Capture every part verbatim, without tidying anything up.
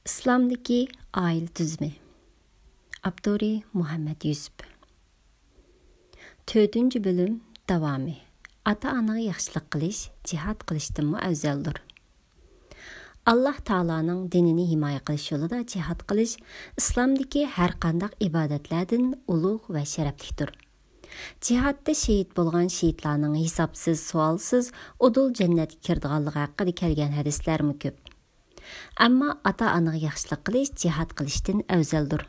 ئىسلامدىكى ئائىلە تۈزۈمى. ئاپتورى: مۇھەممەد يۈسۈپ. تۆتىنچى بۆلۈم داۋامى. ئاتا-ئانىغا ياخشىلىق قىلىش جىھاد قىلىشتىنمۇ ئەۋزەلدۇر. ئاللاھ تائالانىڭ دىنىنى ھىمايە قىلىش يولىدا جىھاد قىلىش ئىسلامدىكى ھەر قانداق ئىبادەتلەردىن ئۇلۇغ ۋە شەرەپلىكتۇر. جىھادتا شېھىت بولغان شېھىتلارنىڭ ھېسابسىز، سوئالسىز ئۇدۇل جەننەتكە كىرىدىغانلىقى ھەققىدە كەلگەن ھەدىسلەرمۇ كۆپ. ئەمما ئاتا-ئانىغا ياخشىلىق قىلىش جىھاد قىلىشتىن ئەۋزەلدۇر.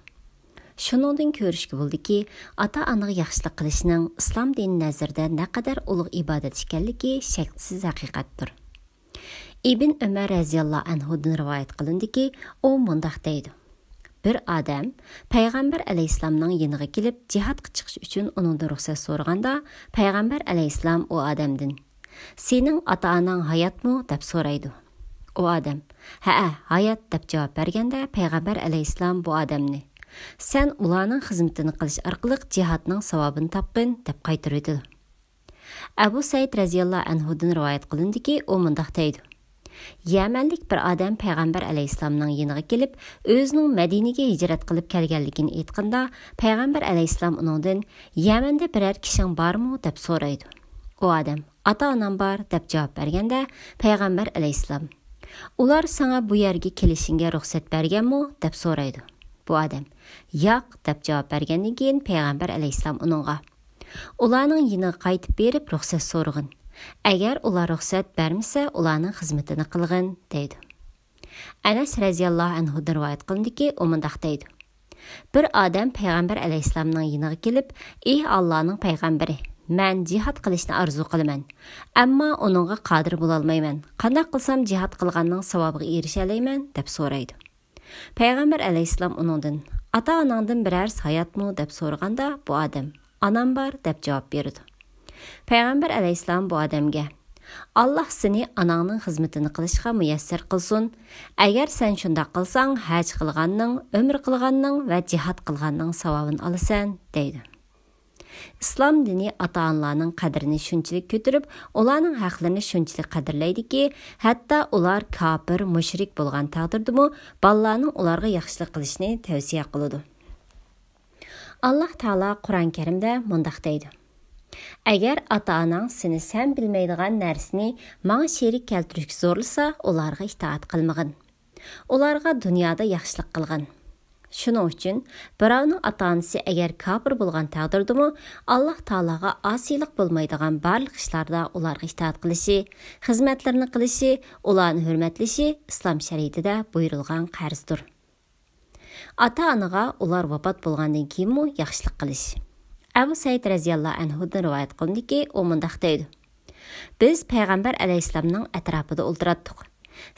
شۇنىڭدىن كۆرۈشكە بولىدۇكى، ئاتا-ئانىغا ياخشىلىق قىلىشنىڭ ئىسلام دىنى نەزىرىدە نەقەدەر ئۇلۇغ ئىبادەت ئىكەنلىكى شەكسىز ھەقىقەتتۇر. ئىبن ئۆمەر رەزىياللاھۇ ئەنھۇدىن رىۋايەت قىلىندىكى، ئۇ مۇنداق دەيدۇ: بىر ئادەم پەيغەمبەر ئەلەيھىسسالامنىڭ يېنىغا كېلىپ، جىھادقا چىقىش ئۈچۈن ئۇنىڭدىن رۇخسەت سورىغاندا، پەيغەمبەر ئەلەيھىسسالام ئۇ ئادەمدىن: «سېنىڭ ئاتا-ئاناڭ ھاياتمۇ؟» دەپ سورايدۇ. ئۇ ئادەم: «ھەئە، ھايات» دەپ جاۋاب بەرگەندە، پەيغەمبەر ئەلەيھىسسالام بۇ ئادەمنى: «سەن ئۇلارنىڭ خىزمىتىنى قىلىش ئارقىلىق جىھادنىڭ ساۋابىنى تاپقىن» دەپ قايتۇرۇۋېتىدۇ. ئەبۇ سەئىد رەزىياللاھۇ ئەنھۇدىن رىۋايەت قىلىندىكى، ئۇ مۇنداق دەيدۇ: يەمەنلىك بىر ئادەم پەيغەمبەر ئەلەيھىسسالامنىڭ يېنىغا كېلىپ، ئۆزىنىڭ مەدىنىگە ھىجرەت قىلىپ كەلگەنلىكىنى ئېيتقاندا، پەيغەمبەر ئەلەيھىسسالام ئۇنىڭدىن: «يەمەندە بىرەر كىشىڭ بارمۇ؟» دەپ سورايدۇ. ئۇ ئادەم: «ئاتا-ئانام بار» دەپ جاۋاب بەرگەندە، پەيغەمبەر ئەلەيھىسسالام: «ئۇلار ساڭا بۇ يەرگە كېلىشىڭگە رۇخسەت بەرگەنمۇ؟» دەپ سورايدۇ. بۇ ئادەم: «ياق» دەپ جاۋاب بەرگەندىن كېيىن، پەيغەمبەر ئەلەيھىسسالام ئۇنىڭغا: «ئۇلارنىڭ يېنىغا قايتىپ بېرىپ رۇخسەت سورىغىن. ئەگەر ئۇلار رۇخسەت بەرمىسە، ئۇلارنىڭ خىزمىتىنى قىلغىن» دەيدۇ. ئەنەس رەزىياللاھۇ ئەنھۇدىن رىۋايەت قىلىندىكى، ئۇ مۇنداق دەيدۇ: بىر ئادەم پەيغەمبەر ئەلەيھىسسالامنىڭ يېنىغا كېلىپ، «ئى ئاللانىڭ پەيغەمبىرى، مەن جىھاد قىلىشنى ئارزۇ قىلىمەن، ئەمما ئۇنىڭغا قادىر بولالمايمەن. قانداق قىلسام جىھاد قىلغاننىڭ ساۋابىغا ئېرىشەلەيمەن؟» دەپ سورايدۇ. پەيغەمبەر ئەلەيھىسسالام ئۇنىڭدىن: «ئاتا-ئاناڭدىن بىرەرسى ھاياتمۇ؟» دەپ سورىغاندا، بۇ ئادەم: «ئانام بار» دەپ جاۋاب بېرىدۇ. پەيغەمبەر ئەلەيھىسسالام بۇ ئادەمگە: «ئاللاھ سېنى ئاناڭنىڭ خىزمىتىنى قىلىشقا مۇيەسسەر قىلسۇن. ئەگەر سەن شۇنداق قىلساڭ، ھەج قىلغاننىڭ، ئۆمرە قىلغاننىڭ ۋە جىھاد قىلغاننىڭ ساۋابىنى ئالىسەن» دەيدۇ. ئىسلام دىنى ئاتا-ئانىلارنىڭ قەدرىنى شۇنچىلىك كۆتۈرۈپ، ئۇلارنىڭ ھەقلىرىنى شۇنچىلىك قەدىرلەيدىكى، ھەتتا ئۇلار كاپىر، مۇشرىك بولغان تەقدىردىمۇ، بالىلارنىڭ ئۇلارغا ياخشىلىق قىلىشىنى تەۋسىيە قىلىدۇ. ئاللاھ تائالا قۇرئان كەرىمدە مۇنداق دەيدۇ: «ئەگەر ئاتا-ئاناڭ سېنى سەن بىلمەيدىغان نەرسىنى ماڭا شېرىك كەلتۈرۈشكە زورلىسا، ئۇلارغا ئىتائەت قىلمىغىن. ئۇلارغا دۇنيادا ياخشىلىق قىلغىن. شۇنىڭ ئۈچۈن، بىراۋنىڭ ئاتا-ئانىسى ئەگەر كاپىر بولغان تەقدىردىمۇ، ئاللاھ تائالاغا ئاسىيلىق بولمايدىغان بارلىق ئىشلاردا ئۇلارغا ئىتائەت قىلىشى، خىزمەتلىرىنى قىلىشى، ئۇلارنى ھۆرمەتلىشى ئىسلام شەرىئىتىدە بۇيرۇلغان قەرزدۇر.» ئاتا-ئانىغا ئۇلار ۋاپات بولغاندىن كېيىنمۇ ياخشىلىق قىلىش. ئەبۇ سەئىد رەزىياللاھۇ ئەنھۇدىن رىۋايەت قىلىندىكى، ئۇ مۇنداق دەيدۇ: بىز پەيغەمبەر ئەلەيھىسسالامنىڭ ئەتراپىدا ئولتۇراتتۇق.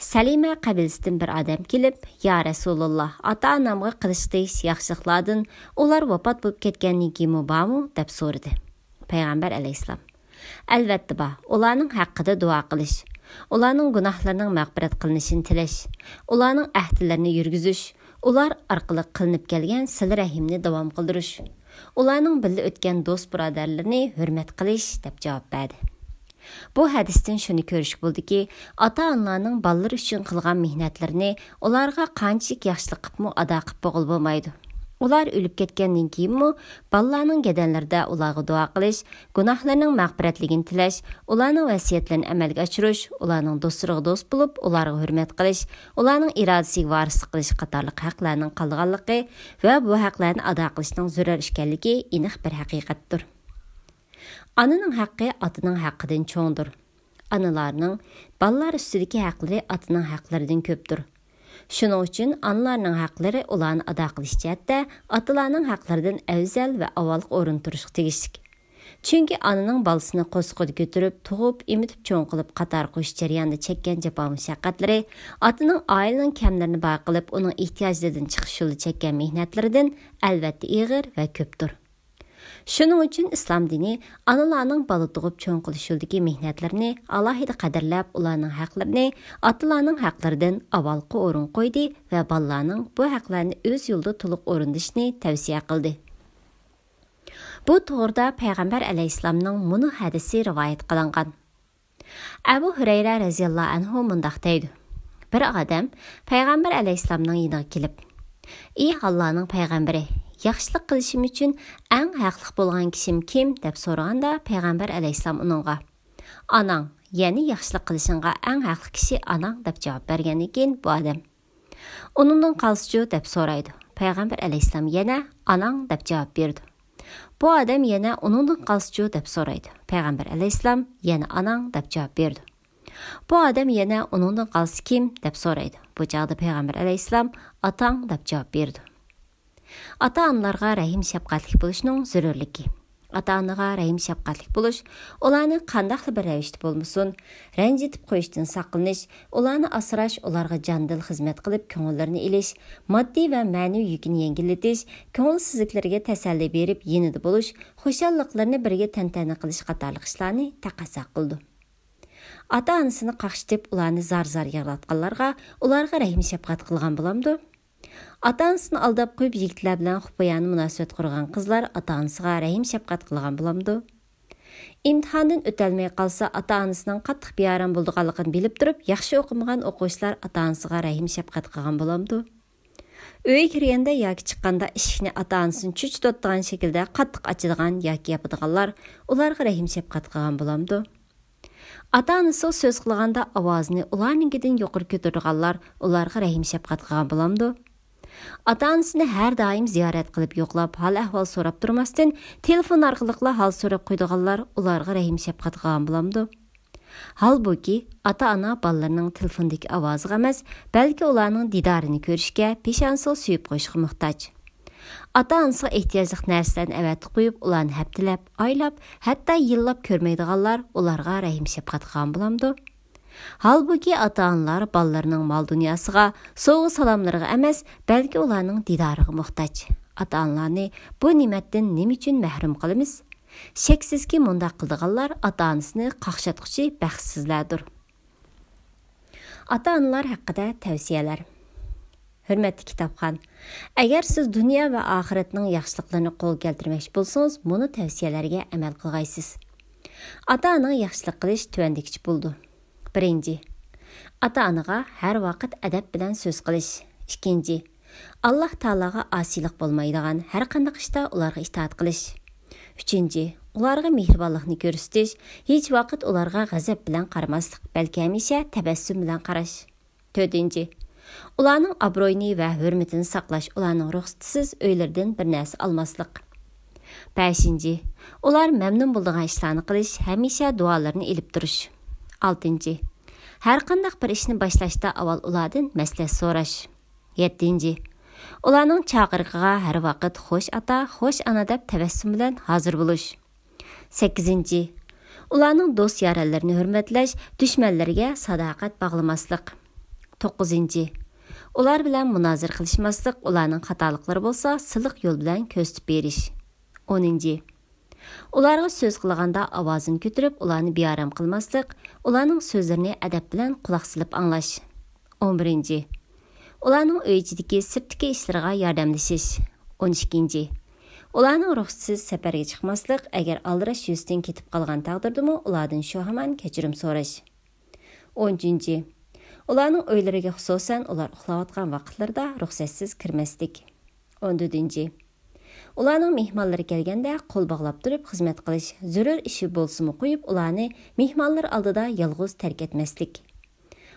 سەلىمە قەبىلىسىدىن بىر ئادەم كېلىپ: «يا رەسۇلاللاھ، ئاتا-ئانامغا قىلىشقا تېگىشلىك ياخشىلىقلاردىن ئۇلار ۋاپات بولۇپ كەتكەندىن كېيىنمۇ بارمۇ؟» دەپ سورىدى. پەيغەمبەر ئەلەيھىسسالام: «ئەلۋەتتە بار، ئۇلارنىڭ ھەققىدە دۇئا قىلىش، ئۇلارنىڭ گۇناھلىرىنىڭ مەغپىرەت قىلىنىشىنى تىلەش، ئۇلارنىڭ ئەھدىلىرىنى يۈرگۈزۈش، ئۇلار ئارقىلىق قىلىنىپ كەلگەن سىلە-رەھىمنى داۋام قىلدۇرۇش، ئۇلارنىڭ بىللە ئۆتكەن دوست-بۇرادەرلىرىنى ھۆرمەت قىلىش» دەپ جاۋاب بەردى. بۇ ھەدىستىن شۇنى كۆرۈشكە بولىدۇكى، ئاتا-ئانىلارنىڭ بالىلىرى ئۈچۈن قىلغان مېھنەتلىرىنى ئۇلارغا قانچىلىك ياخشىلىق قىپمۇ ئادا قىپ بولغىلى بولمايدۇ. ئۇلار ئۆلۈپ كەتكەندىن كېيىنمۇ بالىلارنىڭ گەدەنلىرىدە ئۇلارغا دۇئا قىلىش، گۇناھلىرىنىڭ مەغپىرەتلىكىنى تىلەش، ئۇلارنىڭ ۋەسىيەتلىرىنى ئەمەلگە ئاشۇرۇش، ئۇلارنىڭ دوستلىرىغا دوست بولۇپ، ئۇلارغا ھۆرمەت قىلىش، ئۇلارنىڭ ئىرادىسىگە ۋارىسلىق قىلىش قاتارلىق ھەقلەرنىڭ قالىدىغانلىقى ۋە بۇ ھەقلەرنى ئادا قىلىشنىڭ زۆرۈر ئىكەنلىكى ئېنىق بىر ھەقىقەتتۇر. ئانىنىڭ ھەققى ئاتىنىڭ ھەققىدىن چوڭدۇر. ئانىلارنىڭ بالىلار ئۈستىدىكى ھەقلىرى ئاتىنىڭ ھەقلىرىدىن كۆپتۇر. شۇنىڭ ئۈچۈن ئانىلارنىڭ ھەقلىرى ئۇلارنى ئادا قىلىش جەھەتتە ئاتىلارنىڭ ھەقلىرىدىن ئەۋزەل ۋە ئاۋۋالقى ئورۇندا تۇرۇشقا تېگىشلىك. چۈنكى ئانىنىڭ بالىسىنى قورسىقىدا كۆتۈرۈپ، تۇغۇپ، ئېمىتىپ چوڭ قىلىپ، قاتارغا قوشۇش جەريانىدا چەككەن جاپا-مۇشەققەتلىرى، ئاتىنىڭ ئائىلىنىڭ كەملىرىنى بار قىلىپ، ئۇنىڭ ئېھتىياجلىرىدىن چىقىش يولىدا چەككەن مېھنەتلىرىدىن ئەلۋەتتە ئېغىر ۋە كۆپتۇر. شۇنىڭ ئۈچۈن ئىسلام دىنى ئانىلارنىڭ بالا تۇغۇپ چوڭ قىلىش يولىدىكى مېھنەتلىرىنى ئالاھىدە قەدىرلەپ، ئۇلارنىڭ ھەقلىرىنى ئاتىلارنىڭ ھەقلىرىدىن ئاۋۋالقى ئورۇنغا قويدى ۋە بالىلارنىڭ بۇ ھەقلەرنى ئۆز يولىدا تولۇق ئورۇندىشىنى تەۋسىيە قىلدى. بۇ توغرىدا پەيغەمبەر ئەلەيھىسسالامنىڭ مۇنۇ ھەدىسى رىۋايەت قىلىنغان. ئەبۇ ھۈرەيرە رەزىياللاھۇ ئەنھۇ مۇنداق دەيدۇ: بىر ئادەم پەيغەمبەر ئەلەيھىسسالامنىڭ يېنىغا كېلىپ، «ئى ئاللانىڭ پەيغەمبىرى، ياخشىلىق قىلىشىم ئۈچۈن ئەڭ ھەقلىق بولغان كىشىم كىم؟» دەپ سورىغاندا، پەيغەمبەر ئەلەيھىسسالام ئۇنىڭغا، «ئاناڭ، يەنى ياخشىلىق قىلىشىڭغا ئەڭ ھەقلىق كىشى ئاناڭ» دەپ جاۋاب بەرگەندىن كېيىن، بۇ ئادەم، «ئۇنىڭدىن قالسىچۇ؟» دەپ سورايدۇ. پەيغەمبەر ئەلەيھىسسالام يەنە، «ئاناڭ» دەپ جاۋاب بېرىدۇ. بۇ ئادەم يەنە، «ئۇنىڭدىن قالسىچۇ؟» دەپ سورايدۇ. پەيغەمبەر ئەلەيھىسسالام يەنە، «ئاناڭ» دەپ جاۋاب بېرىدۇ. بۇ ئادەم يەنە، «ئۇنىڭدىن قالسا كىم؟» دەپ سورايدۇ. بۇ چاغدا پەيغەمبەر ئەلەيھىسسالام، «ئاتاڭ» دەپ جاۋاب بېرىدۇ. ئاتا-ئانىلارغا رەھىم-شەپقەتلىك بولۇشنىڭ زۆرۈرلۈكى. ئاتا-ئانىغا رەھىم-شەپقەتلىك بولۇش، ئۇلارنى قانداقلا بىر رەۋىشتە بولمىسۇن، رەنجىتىپ قويۇشتىن ساقلىنىش، ئۇلارنى ئاسراش، ئۇلارغا جان-دىل خىزمەت قىلىپ كۆڭۈللىرىنى ئېلىش، ماددىي ۋە مەنىۋى يۈكىنى يەڭگىللىتىش، كۆڭۈلسىزلىكلىرىگە تەسەللى بېرىپ يېنىدا بولۇش، خۇشاللىقلىرىنى بىرگە تەنتەنە قىلىش قاتارلىق ئىشلارنى تەقەززا قىلىدۇ. ئاتا-ئانىسىنى قاقشىتىپ، ئۇلارنى زار-زار يىغلاتقانلارغا، ئۇلارغا رەھىم-شەپقەت قىلغان بولامدۇ؟ ئاتا-ئانىسىنى ئالداپ قويۇپ، يىگىتلەر بىلەن خۇپىيانە مۇناسىۋەت قۇرغان قىزلار ئاتا-ئانىسىغا رەھىم-شەپقەت قىلغان بولامدۇ؟ ئىمتىھاندىن ئۆتەلمەي قالسا، ئاتا-ئانىسىنىڭ قاتتىق بىئارام بولىدىغانلىقىنى بىلىپ تۇرۇپ، ياخشى ئوقۇمىغان ئوقۇغۇچىلار ئاتا-ئانىسىغا رەھىم-شەپقەت قىلغان بولامدۇ؟ ئۆيگە كىرگەندە ياكى چىققاندا ئىشىكنى ئاتا-ئانىسىنى چۆچۈتۈۋاتىدىغان شەكىلدە قاتتىق ئاچىدىغان ياكى ياپىدىغانلار ئۇلارغا رەھىم-شەپقەت قىلغان بولامدۇ؟ ئاتا-ئانىسىغا سۆز قىلغاندا ئاۋازىنى ئۇلارنىڭكىدىن يۇقىرى كۆتۈرىدىغانلار ئۇلارغا رەھىم-شەپقەت قىلغان بولامدۇ؟ ئاتا-ئانىسىنى ھەر دائىم زىيارەت قىلىپ يوقلاپ، ھال-ئەھۋال سوراپ تۇرماستىن، تېلېفون ئارقىلىقلا ھال سوراپ قويىدىغانلار ئۇلارغا رەھىم-شەپقەت قىلغان بولامدۇ؟ ھالبۇكى، ئاتا-ئانا بالىلىرىنىڭ تېلېفوندىكى ئاۋازىغا ئەمەس، بەلكى ئۇلارنىڭ دىدارىنى كۆرۈشكە، پېشانىسىغا سۆيۈپ قويۇشقا موھتاج. ئاتا-ئانىسىغا ئېھتىياجلىق نەرسىلەرنى ئەۋەتىپ قويۇپ، ئۇلارنى ھەپتىلەپ، ئايلاپ، ھەتتا يىللاپ كۆرمەيدىغانلار ئۇلارغا رەھىم-شەپقەت قىلغان بولامدۇ؟ ھالبۇكى، ئاتا-ئانىلار بالىلىرىنىڭ مال-دۇنياسىغا، سوۋغا-سالاملىرىغا ئەمەس، بەلكى ئۇلارنىڭ دىدارىغا موھتاج. ئاتا-ئانىلارنى بۇ نېمەتتىن نېمە ئۈچۈن مەھرۇم قىلىمىز؟ شەكسىزكى، مۇنداق قىلىدىغانلار ئاتا-ئانىسىنى قاقشاتقۇچى بەختسىزلەردۇر. ئاتا-ئانىلار ھەققىدە تەۋسىيەلەر. ھۆرمەتلىك كىتابخان، ئەگەر سىز دۇنيا ۋە ئاخىرەتنىڭ ياخشىلىقلىرىنى قولغا كەلتۈرمەكچى بولسىڭىز، مۇنۇ تەۋسىيەلەرگە ئەمەل قىلغايسىز. ئاتا-ئانىغا ياخشىلىق قىلىش تۆۋەندىكىچە بولىدۇ. بىرىنچى، ئاتا-ئانىغا ھەر ۋاقىت ئەدەپ بىلەن سۆز قىلىش. ئىككىنچى، ئاللاھ تائالاغا ئاسىيلىق بولمايدىغان ھەر قانداق ئىشتا ئۇلارغا ئىتائەت قىلىش. ئۈچىنچى، ئۇلارغا مېھرىبانلىقنى كۆرسىتىش، ھېچ ۋاقىت ئۇلارغا غەزەپ بىلەن قارىماسلىق، بەلكى ھەمىشە تەبەسسۇم بىلەن قاراش. تۆتىنچى، ئۇلارنىڭ ئابرۇيىنى ۋە ھۆرمىتىنى ساقلاش، ئۇلارنىڭ رۇخسىتىسىز ئۆيلىرىدىن بىر نەرسە ئالماسلىق. بەشىنچى، ئۇلار مەمنۇن بولىدىغان ئىشلارنى قىلىش، ھەمىشە دۇئالىرىنى ئېلىپ تۇرۇش. ئالتىنچى، ھەر قانداق بىر ئىشنى باشلاشتا ئاۋۋال ئۇلاردىن مەسلىھەت سوراش. يەتتىنچى، ئۇلارنىڭ چاقىرىقىغا ھەر ۋاقىت خوش ئاتا، خوش ئانا دەپ تەبەسسۇم بىلەن ھازىر بولۇش. سەككىزىنچى، ئۇلارنىڭ دوست-يارەنلىرىنى ھۆرمەتلەش، دۈشمەنلىرىگە ساداقەت باغلىماسلىق. توققۇزىنچى، ئۇلار بىلەن مۇنازىرە قىلىشماسلىق، ئۇلارنىڭ خاتالىقلىرى بولسا سىلىق يول بىلەن كۆرسىتىپ بېرىش. ئونىنچى، ئۇلارغا سۆز قىلغاندا ئاۋازىنى كۆتۈرۈپ، ئۇلارنى بىئارام قىلماسلىق، ئۇلارنىڭ سۆزلىرىنى ئەدەپ بىلەن قۇلاق سېلىپ ئاڭلاش. ئون بىرىنچى، ئۇلارنىڭ ئۆي ئىچىدىكى، سىرتتىكى ئىشلىرىغا ياردەملىشىش. ئون ئىككىنچى، ئۇلارنىڭ رۇخسىتىسىز سەپەرگە چىقماسلىق، ئەگەر ئالدىراش يۈزىدىن كېتىپ قالغان تەقدىردىمۇ ئۇلاردىن شۇ ھامان كەچۈرۈم سوراش. ئون ئۈچىنچى، ئۇلارنىڭ ئۆيلىرىگە، خۇسۇسەن ئۇلار ئۇخلاۋاتقان ۋاقىتلىرىدا رۇخسەتسىز كىرمەسلىك. ئون تۆتىنچى، ئۇلارنىڭ مېھمانلىرى كەلگەندە قول باغلاپ تۇرۇپ خىزمەت قىلىش، زۆرۈر ئىشى بولسىمۇ قويۇپ، ئۇلارنى مېھمانلار ئالدىدا يالغۇز تەرك ئەتمەسلىك.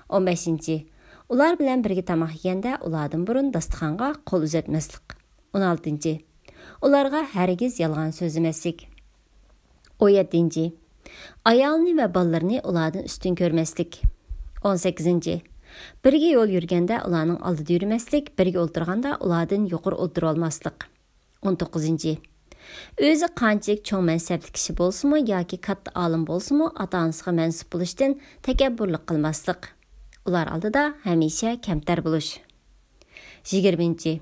ئون بەشىنچى، ئۇلار بىلەن بىرگە تاماق يېگەندە ئۇلاردىن بۇرۇن داستىخانغا قول ئۇزاتماسلىق. ئون ئالتىنچى، ئۇلارغا ھەرگىز يالغان سۆزلىمەسلىك. ئون يەتتىنچى، ئايالىنى ۋە بالىلىرىنى ئۇلاردىن ئۈستۈن كۆرمەسلىك. ئون سەككىزىنچى، بىرگە يول يۈرگەندە ئۇلارنىڭ ئالدىدا يۈرمەسلىك، بىرگە ئولتۇرغاندا ئۇلاردىن يۇقىرى ئولتۇرالماسلىق. ئون توققۇزىنچى، ئۆزى قانچىلىك چوڭ مەنسەپلىك كىشى بولسىمۇ ياكى كاتتا ئالىم بولسىمۇ، ئاتا-ئانىسىغا مەنسۇپ بولۇشتىن تەكەببۇرلۇق قىلماسلىق. ئۇلار ئالدىدا ھەمىشە كەمتەر بولۇش. يىگىرمىنچى،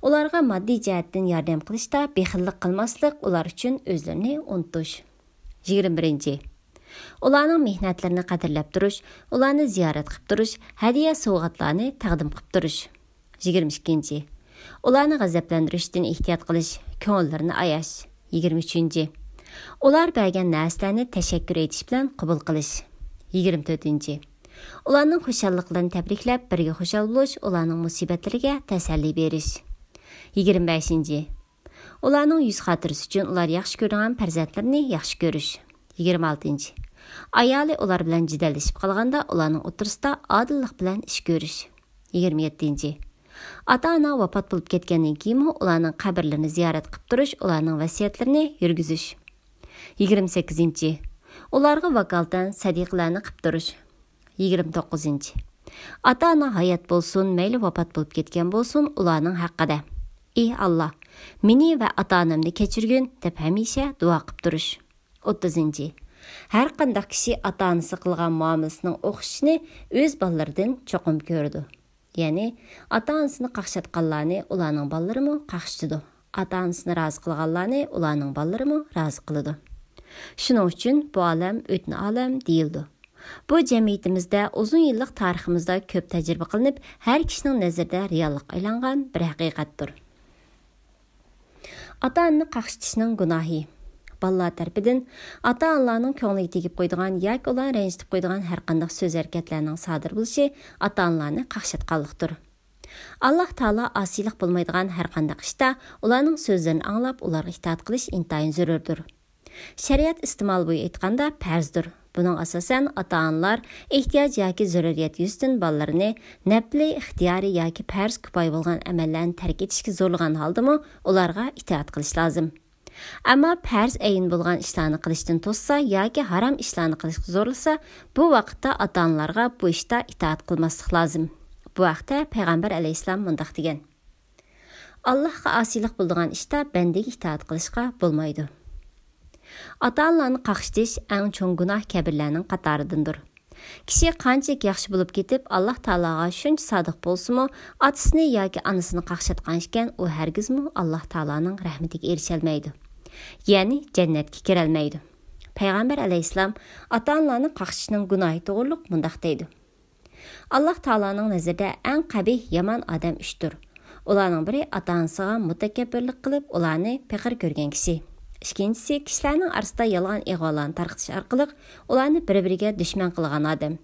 ئۇلارغا ماددىي جەھەتتىن ياردەم قىلىشتا بېخىللىق قىلماسلىق، ئۇلار ئۈچۈن ئۆزلىرىنى ئۇنتۇش. يىگىرمە بىرىنچى، ئۇلارنىڭ مېھنەتلىرىنى قەدىرلەپ تۇرۇش، ئۇلارنى زىيارەت قىلىپ تۇرۇش، ھەدىيە-سوۋغاتلارنى تەقدىم قىلىپ تۇرۇش. يىگىرمە ئىككىنچى، ئۇلارنى غەزەپلەندۈرۈشتىن ئېھتىيات قىلىش، كۆڭۈللىرىنى ئاياش. يىگىرمە ئۈچىنچى، ئۇلار بەرگەن نەرسىلەرنى تەشەككۈر ئېيتىش بىلەن قوبۇل قىلىش. يىگىرمە تۆتىنچى، ئۇلارنىڭ خۇشاللىقلىرىنى تەبرىكلەپ، بىرگە خۇشال بولۇش، ئۇلارنىڭ مۇسىبەتلىرىگە تەسەللى بېرىش. يىگىرمە بەشىنچى. ئۇلارنىڭ يۈز خاتىرىسى ئۈچۈن ئۇلار ياخشى كۆرىدىغان پەرزەنتلىرىنى ياخشى كۆرۈش. يىگىرمە ئالتىنچى. ئايالى ئۇلار بىلەن جېدەللىشىپ قالغاندا، ئۇلارنىڭ ئوتتۇرىسىدا ئادىللىق بىلەن ئىش كۆرۈش. يىگىرمە يەتتىنچى. ئاتا-ئانا ۋاپات بولۇپ كەتكەندىن كېيىنمۇ ئۇلارنىڭ قەبرىلىرىنى زىيارەت قىلىپ تۇرۇش، ئۇلارنىڭ ۋەسىيەتلىرىنى يۈرگۈزۈش. يىگىرمە سەككىزىنچى. ئۇلارغا ۋاكالىتەن سەدىقىلەرنى قىلىپ تۇرۇش. يىگىرمە توققۇزىنچى. ئاتا-ئانا ھايات بولسۇن، مەيلى ۋاپات بولۇپ كەتكەن بولسۇن، ئۇلارنىڭ ھەققىدە، ئى ئاللا، مېنى ۋە ئاتا-ئانامنى كەچۈرگىن، دەپ ھەمىشە دۇئا قىلىپ تۇرۇش. ئوتتۇزىنچى. ھەر قانداق كىشى ئاتا-ئانىسى قىلغان مۇئامىلىسىنىڭ ئوخشىشىنى ئۆز بالىلىرىدىن چوقۇم كۆرىدۇ. يەنى، ئاتا-ئانىسىنى قاقشاتقانلارنى ئۇلارنىڭ بالىلىرىمۇ قاقشىتىدۇ. ئاتا-ئانىسىنى رازى قىلغانلارنى ئۇلارنىڭ بالىلىرىمۇ رازى قىلىدۇ. شۇنىڭ ئۈچۈن بۇ ئالەم ئۆتنە ئالەم دېيىلىدۇ. بۇ جەمئىيىتىمىزدە ئۇزۇن يىللىق تارىخىمىزدا كۆپ تەجرىبە قىلىنىپ، ھەر كىشىنىڭ نەزىرىدە رېئاللىققا ئايلانغان بىر ھەقىقەتتۇر. ئاتا-ئانىنى قاقشىتىشنىڭ گۇناھى. بالىلار تەرىپىدىن ئاتا-ئانىلارنىڭ كۆڭلىگە تېگىپ قويىدىغان ياكى ئۇلارنى رەنجىتىپ قويىدىغان ھەر قانداق سۆز-ھەرىكەتلەرنىڭ سادىر بولۇشى ئاتا-ئانىلارنى قاقشاتقانلىقتۇر. ئاللاھ تائالا ئاسىيلىق بولمايدىغان ھەر قانداق ئىشتا ئۇلارنىڭ سۆزلىرىنى ئاڭلاپ، ئۇلارغا ئىتائەت قىلىش ئىنتايىن زۆرۈردۇر. شەرىئەت ئىستېمالى بويى ئېيتقاندا پەرزدۇر. بۇنىڭغا ئاساسەن ئاتا-ئانىلار ئېھتىياج ياكى زۆرۈرىيەت يۈزىسىدىن بالىلىرىنى نەپلى، ئىختىيارىي ياكى پەرز كۇپايە بولغان ئەمەللەرنى تەرك ئېتىشكە زورلىغان ھالدىمۇ ئۇلارغا ئىتائەت قىلىش لازىم. ئەمما پەرز ئەينى بولغان ئىشلارنى قىلىشتىن توسسا ياكى ھارام ئىشلارنى قىلىشقا زورلىسا، بۇ ۋاقىتتا ئاتا-ئانىلارغا بۇ ئىشتا ئىتائەت قىلماسلىق لازىم. بۇ ھەقتە پەيغەمبەر ئەلەيھىسسالام مۇنداق دېگەن: ئاللاھقا ئاسىيلىق بولىدىغان ئىشتا بەندىگە ئىتائەت قىلىشقا بولمايدۇ. ئاتا-ئانىلارنى قاقشىتىش ئەڭ چوڭ گۇناھ كەبىرلەرنىڭ قاتارىدىندۇر. كىشى قانچىلىك ياخشى بولۇپ كېتىپ، ئاللاھ تائالاغا شۇنچە سادىق بولسىمۇ، ئاتىسىنى ياكى ئانىسىنى قاقشاتقان ئىكەن، ئۇ ھەرگىزمۇ ئاللاھ تائالانىڭ رەھمىتىگە ئېرىشەلمەيدۇ. يەنى جەننەتكە كىرەلمەيدۇ. پەيغەمبەر ئەلەيھىسسالام ئاتا-ئانىلارنى قاقشىتىشنىڭ گۇناھى توغرۇلۇق مۇنداق دەيدۇ: ئاللاھ تائالانىڭ نەزىرىدە ئەڭ قەبىھ، يامان ئادەم ئۈچتۇر. ئۇلارنىڭ بىرى ئاتا-ئانىسىغا مۇتەكەببىرلىك قىلىپ، ئۇلارنى پېقىر كۆرگەن كىشى. ئىككىنچىسى، كىشىلەرنىڭ ئارىسىدا يالغان ئىغۋالارنى تارقىتىش ئارقىلىق ئۇلارنى بىر-بىرىگە دۈشمەن قىلغان ئادەم.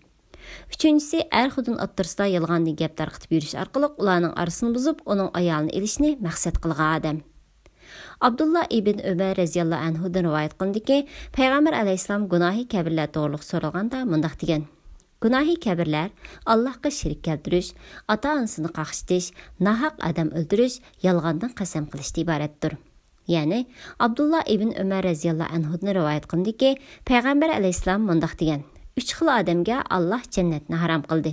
ئۈچىنچىسى، ئەر-خوتۇن ئوتتۇرىسىدا يالغاندىن گەپ تارقىتىپ يۈرۈش ئارقىلىق ئۇلارنىڭ ئارىسىنى بۇزۇپ، ئۇنىڭ ئايالىنى ئېلىشنى مەقسەت قىلغان ئادەم. ئابدۇللا ئىبن ئۆمەر رەزىياللاھۇ ئەنھۇدىن رىۋايەت قىلىنىدۇكى، پەيغەمبەر ئەلەيھىسسالام گۇناھى كەبىرلەر توغرۇلۇق سورالغاندا مۇنداق دېگەن: گۇناھى كەبىرلەر ئاللاھقا شېرىك كەلتۈرۈش، ئاتا-ئانىسىنى قاقشىتىش، ناھەق ئادەم ئۆلتۈرۈش، يالغاندىن قەسەم قىلىشتىن ئىبارەتتۇر. يەنى، ئابدۇللا ئىبن ئۆمەر رەزىياللاھۇ ئەنھۇدىن رىۋايەت قىلىنىدىكى، پەيغەمبەر ئەلەيھىسسالام مۇنداق دېگەن: ئۈچ خىل ئادەمگە ئاللاھ جەننەتنى ھارام قىلدى.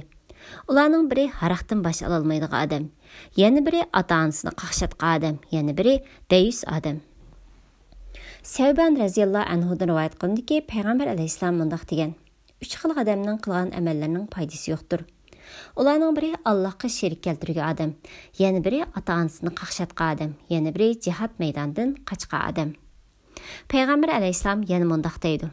ئۇلارنىڭ بىرى ھاراقتىن باش ئالالمايدىغان ئادەم، يەنە بىرى ئاتا-ئانىسىنى قاقشاتقان ئادەم، يەنە بىرى دەييۇس ئادەم. سەۋبان رەزىياللاھۇ ئەنھۇدىن رىۋايەت قىلىنىدىكى، پەيغەمبەر ئەلەيھىسسالام مۇنداق دېگەن: ئۈچ خىل ئادەمنىڭ قىلغان ئەمەللىرىنىڭ پايدىسى يوقتۇر. ئۇلارنىڭ بىرى ئاللاھقا شېرىك كەلتۈرگەن ئادەم، يەنە بىرى ئاتا-ئانىسىنى قاقشاتقان ئادەم، يەنە بىرى جىھاد مەيدانىدىن قاچقان ئادەم. پەيغەمبەر ئەلەيھىسسالام يەنە مۇنداق دەيدۇ: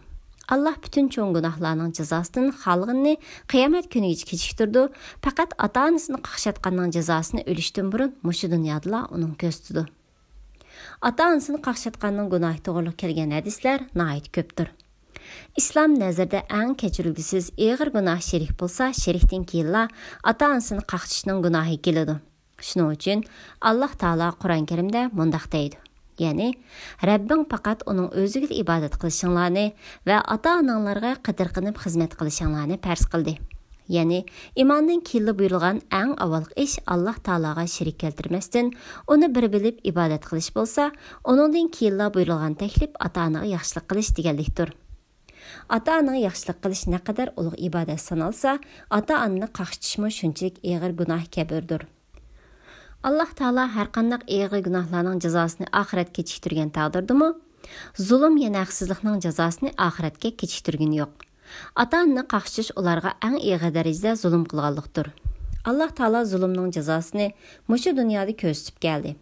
ئاللاھ پۈتۈن چوڭ گۇناھلارنىڭ جازاسىدىن خالىغىنىنى قىيامەت كۈنىگىچە كېچىكتۈرىدۇ، پەقەت ئاتا-ئانىسىنى قاقشاتقاننىڭ جازاسىنى ئۆلۈشتىن بۇرۇن مۇشۇ دۇنيادىلا ئۇنىڭغا كۆرسىتىدۇ. ئاتا-ئانىسىنى قاقشاتقاننىڭ گۇناھى توغرۇلۇق كەلگەن ھەدىسلەر ناھايىتى كۆپتۇر. ئىسلام نەزىرىدە ئەڭ كەچۈرۈلگۈسىز ئېغىر گۇناھ شېرىك بولسا، شېرىكتىن كېيىنلا ئاتا-ئانىسىنى قاقشىتىشنىڭ گۇناھى كېلىدۇ. شۇنىڭ ئۈچۈن ئاللاھ تائالا قۇرئان كەرىمدە مۇنداق دەيدۇ، يەنى، رەببىڭ پەقەت ئۇنىڭ ئۆزىگىلا ئىبادەت قىلىشىڭلارنى ۋە ئاتا-ئاناڭلارغا قېتىرقىنىپ خىزمەت قىلىشىڭلارنى پەرز قىلدى. يەنى، ئىماندىن كېيىنلا بۇيرۇلغان ئەڭ ئاۋۋالقى ئىش ئاللاھ تائالاغا شېرىك كەلتۈرمەستىن، ئۇنى بىر بىلىپ ئىبادەت قىلىش بولسا، ئۇنىڭدىن كېيىنلا بۇيرۇلغان تەكلىپ ئاتا-ئانىغا ياخشىلىق قىلىش دېگەنلىكتۇر. ئاتا-ئانىغا ياخشىلىق قىلىش نەقەدەر ئۇلۇغ ئىبادەت سانالسا، ئاتا-ئانىنى قاقشىتىشمۇ شۇنچىلىك ئېغىر گۇناھ كەبىردۇر. ئاللاھ تائالا ھەرقانداق ئېغىر گۇناھلارنىڭ جازاسىنى ئاخىرەتكە كېچىكتۈرگەن تەقدىردىمۇ، زۇلۇم يەنى ھەقسىزلىقنىڭ جازاسىنى ئاخىرەتكە كېچىكتۈرگىنى يوق. ئاتا-ئانىنى قاقشىتىش ئۇلارغا ئەڭ ئېغىر دەرىجىدە زۇلۇم قىلغانلىقتۇر. ئاللاھ تائالا زۇلۇمنىڭ جازاسىنى مۇشۇ دۇنيادا كۆرسىتىپ كەلدى.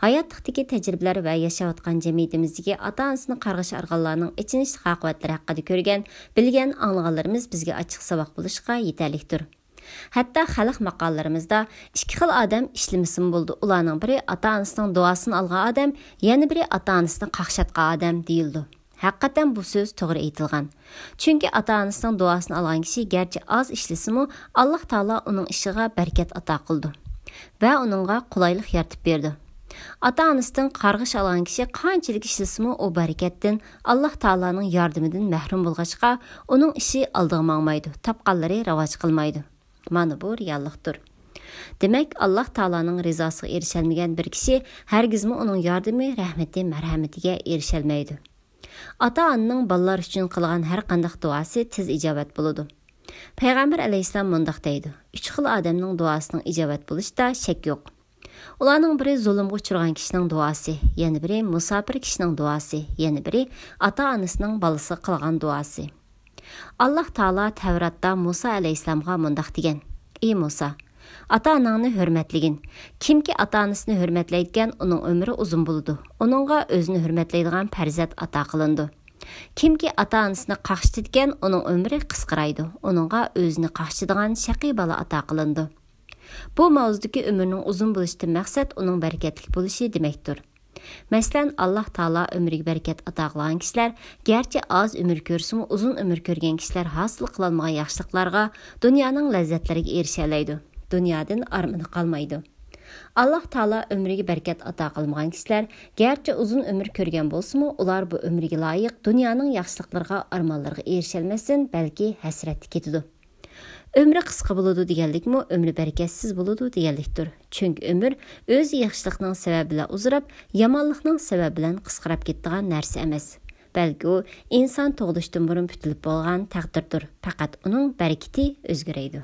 ھاياتلىقتىكى تەجرىبىلەر ۋە ياشاۋاتقان جەمئىيىتىمىزدىكى ئاتا-ئانىسىنى قارغىشى ئارغانلارنىڭ ئېچىنىشلىق ئاقىۋەتلىرى ھەققىدە كۆرگەن، بىلگەن، ئاڭلىغانلىرىمىز بىزگە ئاچچىق ساۋاق بولۇشقا يېتەرلىكتۇر. ھەتتا خەلق ماقاللىرىمىزدا، ئىككى خىل ئادەم ئىشلىمىسىمۇ بولىدۇ، ئۇلارنىڭ بىرى ئاتا-ئانىسىنىڭ دۇئاسىنى ئالغان ئادەم، يەنە بىرى ئاتا-ئانىسىنى قاقشاتقان ئادەم دېيىلىدۇ. ھەقىقەتەن بۇ سۆز توغرا ئېيتىلغان. چۈنكى ئاتا-ئانىسىنىڭ دۇئاسىنى ئالغان كىشى گەرچە ئاز ئىشلىسىمۇ، ئاللاھ تائالا ئۇنىڭ ئىشىغا بەرىكەت ئاتا قىلىدۇ ۋە ئۇنىڭغا قولايلىق يارىتىپ بېرىدۇ. ئاتا-ئانىسىدىن قارغىش ئالغان كىشى قانچىلىك ئىشلىسىمۇ، ئۇ بەرىكەتتىن، ئاللاھ تائالانىڭ ياردىمىدىن مەھرۇم بولغاچقا، ئۇنىڭ ئىشى ئالدىغا ماڭمايدۇ، تاپقانلىرى راۋاج قىلمايدۇ. مانا بۇ رېئاللىقتۇر. دېمەك، ئاللاھ تائالانىڭ رىزاسىغا ئېرىشەلمىگەن بىر كىشى ھەرگىزمۇ ئۇنىڭ ياردىمى، رەھمىتى، مەرھەمىتىگە ئېرىشەلمەيدۇ. ئاتا-ئانىنىڭ بالىلار ئۈچۈن قىلغان ھەر قانداق دۇئاسى تېز ئىجابەت بولىدۇ. پەيغەمبەر ئەلەيھىسسالام مۇنداق دەيدۇ: «ئۈچ خىل ئادەمنىڭ دۇئاسىنىڭ ئىجابەت بولۇشىدا شەك يوق. ئۇلارنىڭ بىرى زۇلۇمغا ئۇچرىغان كىشىنىڭ دۇئاسى، يەنە بىرى مۇساپىر كىشىنىڭ دۇئاسى، يەنە بىرى ئاتا-ئانىسىنىڭ بالىسىغا قىلغان دۇئاسى.» ئاللاھ تائالا تەۋراتتا مۇسا ئەلەيھىسسالامغا مۇنداق دېگەن: «ئى مۇسا، ئاتا-ئاناڭنى ھۆرمەتلىگىن. كىمكى ئاتا-ئانىسىنى ھۆرمەتلەيدىكەن، ئۇنىڭ ئۆمرى ئۇزۇن بولىدۇ. ئۇنىڭغا ئۆزىنى ھۆرمەتلەيدىغان پەرزەنت ئاتا قىلىنىدۇ. كىمكى ئاتا-ئانىسىنى قاقشىتىدىكەن، ئۇنىڭ ئۆمرى قىسقىرايدۇ. ئۇنىڭغا ئۆزىنى قاقشىتىدىغان شەقىي بالا ئاتا قىلىنىدۇ.» بۇ ماۋزۇدىكى ئۆمرىنىڭ ئۇزۇن بولۇشىدىن مەقسەت ئۇنىڭ بەرىكەتلىك بولۇشى دېمەكتۇر. مەسىلەن، ئاللاھ تائالا ئۆمرىگە بەرىكەت ئاتا قىلغان كىشىلەر گەرچە ئاز ئۆمۈر كۆرسىمۇ، ئۇزۇن ئۆمۈر كۆرگەن كىشىلەر ھاسىل قىلالمىغان ياخشىلىقلارغا، دۇنيانىڭ لەززەتلىرىگە ئېرىشەلەيدۇ. دۇنيادىن ئارمىنى قالمايدۇ. ئاللاھ تائالا ئۆمرىگە بەرىكەت ئاتا قىلمىغان كىشىلەر گەرچە ئۇزۇن ئۆمۈر كۆرگەن بولسىمۇ، ئۇلار بۇ ئۆمرىگە لايىق دۇنيانىڭ ياخشىلىقلىرىغا، ئارمانلىرىغا ئېرىشەلمەستىن، بەلكى ھەسرەتتە كېتىدۇ. ئۆمرى قىسقا بولىدۇ دېگەنلىكمۇ، ئۆمرى بەرىكەتسىز بولىدۇ دېگەنلىكتۇر. چۈنكى ئۆمۈر ئۆزى ياخشىلىقنىڭ سەۋەبى بىلەن ئۇزىراپ، يامانلىقنىڭ سەۋەبى بىلەن قىسقىراپ كېتىدىغان نەرسە ئەمەس. بەلكى ئۇ ئىنسان تۇغۇلۇشتىن بۇرۇن پۈتۈلۈپ بولغان تەقدىردۇر. پەقەت ئۇنىڭ بەرىكىتى ئۆزگىرەيدۇ.